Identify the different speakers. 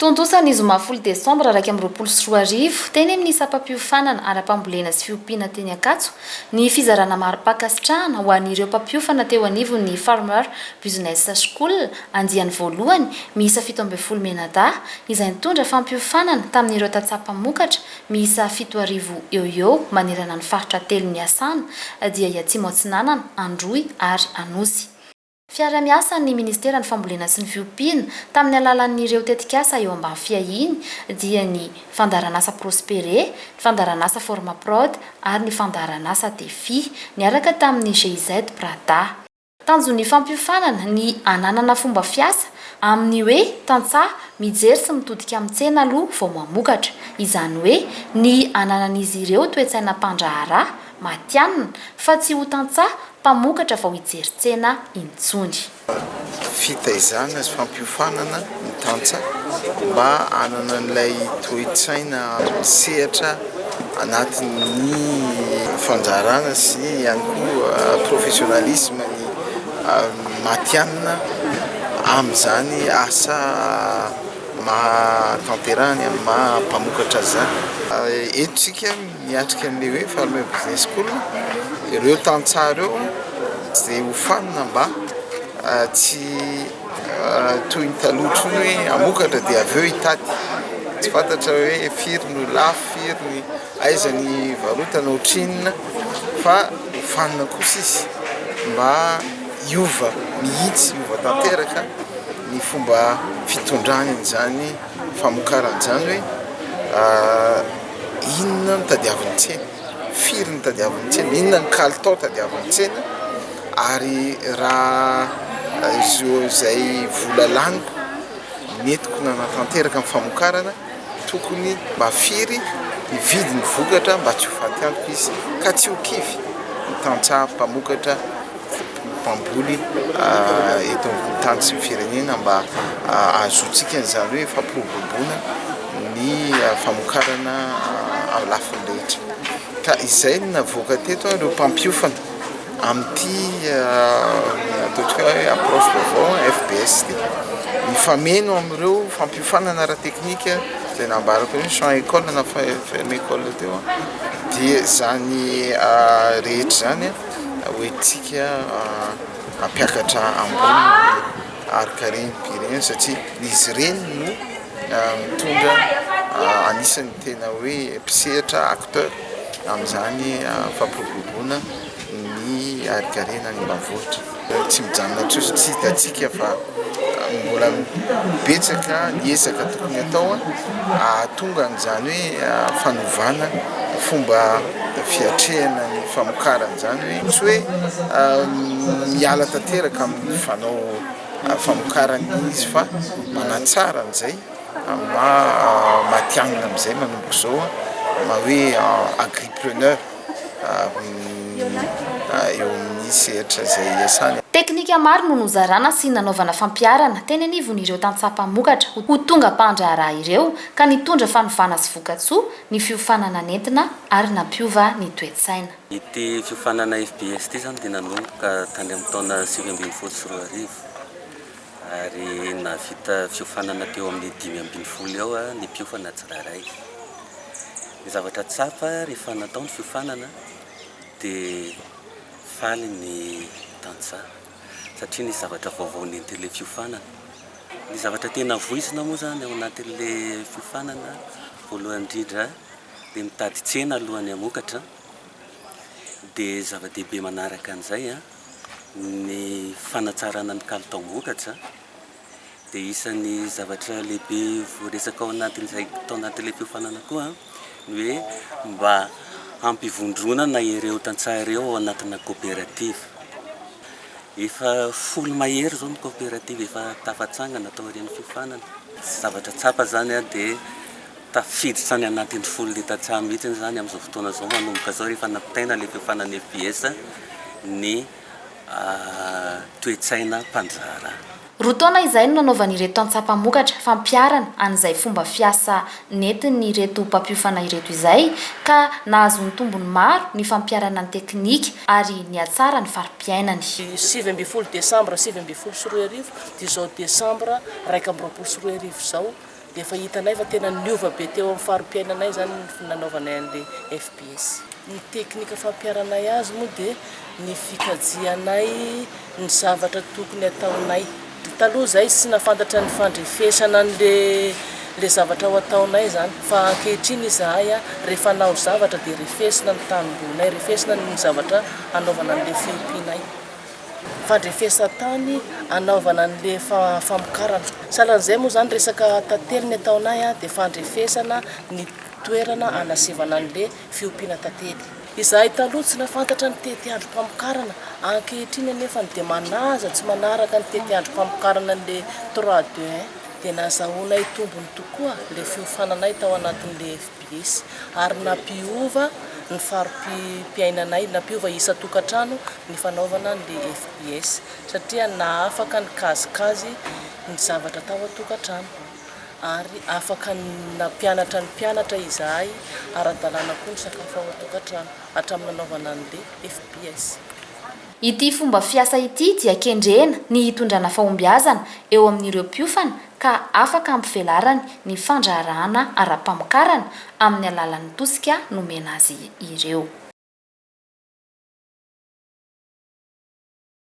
Speaker 1: Tontosa ny zoma folo desambra 2021, teny amin'ny sampam-piofanana ara-pambolena sy fiompiana teny Ankatso, ny fizarana mari-pankasitrahana ho an'ireo mpampiofana teo anivon'ny Farmer Business School andiany voalohany miisa 17 mianadahy, izay nitondra fampiofanana tamin'ireo tantsaha mpamokatra miisa 7000 eo ho eo manerana ny faritra telo niasana, dia i Atsimo Atsinanana, Androy ary Anosy. Fiaraha-miasan'ny Ministeran'ny Fambolena sy ny Fiompiana tamin'ny alalan'ireo tetikasa eo ambany fiahiany dia ny fandaharanasa Prospere, ny fandaharanasa Formaprod ary ny fandaharanasa Defi, niaraka tamin'ny GIZ Prada. Tanjon'ny fampiofanana ny hananana fomba fiasa amin'ny hoe tantsaha mijery sy mitodika amin'ny tsena aloha vao mamokatra, izany hoe ny hananan'izy ireo toe-tsaina mpandraharaha matihanina fa tsy ho tantsaha mpamokatra vao hijery tsena intsony.
Speaker 2: Fitaizana sy fampiofanana ny tantsaha mba hanana an'ilay toe-tsaina misehatra anatin'ny fandraharahana sy ihany koa professionnalisme ny matihanina amin'izany asa maha tanterahany amin'ny maha mpamokatra azy izany. Eto isika Miatrika an'ilay hoe Farmer Business School ireo tantsaha ireo dia hofanina mba tsy toy ny taloha intsony hoe hamokatra dia avy eo hitady, tsy fantatra hoe firy no lafo, firy ny aiza ny hivarotana, ohatrinona fa hofanina kosa izy mba hiova mihitsy, hiova tanteraka ny fomba fitondrany an'izany famokarana izany hoe inona no tadiavin'ny tsena, firy no tadiavin'ny tsena, inona ny kalitao tadiavin'ny tsena ary raha izay vola laniko nentiko nanatanteraka ny famokarana tokony mba firy ny vidin'ny vokatra mba tsy ho faty antoka izy ka tsy ho kivy ny tantsaha mpamokatra. mpamboly eto amin'ny tany sy ny firenena mba hahazoantsika an'izany hoe fampiroboroboana ny famokarana amin'ny lafiny rehetra. Ka izay no navoaka teto ireo mpampiofana amin'ity ataontsika hoe approche vaovao FBS ity. Mifameno amin'ireo fampiofanana ara-teknika izay nambarako hoe champ école na ferme école teo dia izany rehetra izany. hoentintsika hampiakatra ambony ny harinkarem-pirenena satria izy ireny no mitondra anisan'ny tena hoe mpisehatra, acteur, amin'izany fampiroboroboana ny harinkarena any ambanivohitra. Tsy mijanona hatreo satria hitantsika fa mbola betsaka ny ezaka tokony atao hahatonga an'izany hoe fanovana fomba fiatrehana ny famokarana izany hoe tsy hoe miala tanteraka amin'ny fanao famokarana izy fa manatsara an'izay amin'ny maha matihanina amin'izay manomboka izao maha hoe agripreneur. eo amin'ny sehatra izay iasany.
Speaker 1: Teknika maro no nozarana sy nanaovana fampiharana teny anivon'ireo tantsaha mpamokatra ho tonga mpandraharaha ireo ka nitondra fanovana sy vokatsoa ny fiofanana nentina ary nampiova ny toe-tsaina.
Speaker 3: Ity fiofanana FBS ity izany dia nanomboka tany amin'ny taona 2019 ary nahavita fiofanana teo amin'ny 15 eo ny mpiofana tsirairay. Ny zavatra tsapa rehefa natao ny fiofanana dia faly ny tantsaha satria nisy zavatra vaovao nentin'ilay fiofanana. Ny zavatra tena voizina moa izany ao anatin'ilay fiofanana, voalohany indrindra dia mitady tsena alohan'ny hamokatra, dia zava-dehibe manaraka an'izay ny fanatsarana ny kalitaom-bokatra. Dia isan'ny zavatra lehibe voaresaka ao anatin'izay tao anatin'ilay fiofanana koa ny hoe mba hampivondronana ireo tantsaha ireo ao anatina coopérative. Efa folo mahery izao ny coopérative efa tafatsangana taorian'ny fiofanana. Zavatra tsapa izany dia tafiditra any anatin'ny folo ny tantsaha mihitsy izany amin'izao fotoana izao manomboka izao rehefa nampitaina ilay fiofanana FBS ny toe-tsaina mpandraharaha.
Speaker 1: Roa taona izay no nanaovan'ireto tantsaha mpamokatra fampiharana an'izay fomba fiasa nentin'ireto mpampiofana ireto izay ka nahazoany tombony maro ny fampiharana ny teknika ary nihatsara ny fari-piainany.
Speaker 4: 19 desambra 2019 dia izao desambra 2021 izao. Dia efa hitanay fa tena niova be teo amin'ny fari-piainanay izany ny nanaovanay an'ilay FBS. Ny teknika fampiharanay azy moa dia ny fikajianay ny zavatra tokony ataonay. Taloha izahay tsy nahafantatra ny fandrefesana an'ilay ilay zavatra ho ataonay izany fa ankehitriny izahay rehefa hanao zavatra dia refesina ny tanimbolinay, refesina ny zavatra hanaovana an'ilay fiompianay. Fandrefesan-tany hanaovana an'ilay famokarana. Sahalan'izay moa izany resaka tantely ny ataonay dia fandrefesana ny toerana hanasivana an'ilay fiompiana tantely. Izahay taloha tsy nahafantatra ny tetiandrom-pamokarana, ankehitriny anefa dia manaza tsy manaraka ny tetiandrom-pamokarana an'ilay trois deux un dia nazahoanay tombony tokoa ilay fiofananay tao anatin'ilay FBS ary nampiova ny fari-piainanay, nampiova isan-tokantrano ny fanaovana an'ilay FBS satria nahafaka nikajikajy ny zavatra tao an-tokantrano ary afaka nampianatra ny mpianatra izahay ara-dalàna koa ny sakafo ao an-tokantrano hatramin'ny nanaovana an'ilay FBS.
Speaker 1: Ity fomba fiasa ity dia kendrena ny hitondrana fahombiazana eo amin'ireo mpiofana ka afaka hampivelarany ny fandraharahana ara-pamokarana amin'ny alalan'ny tosika nomena azy ireo.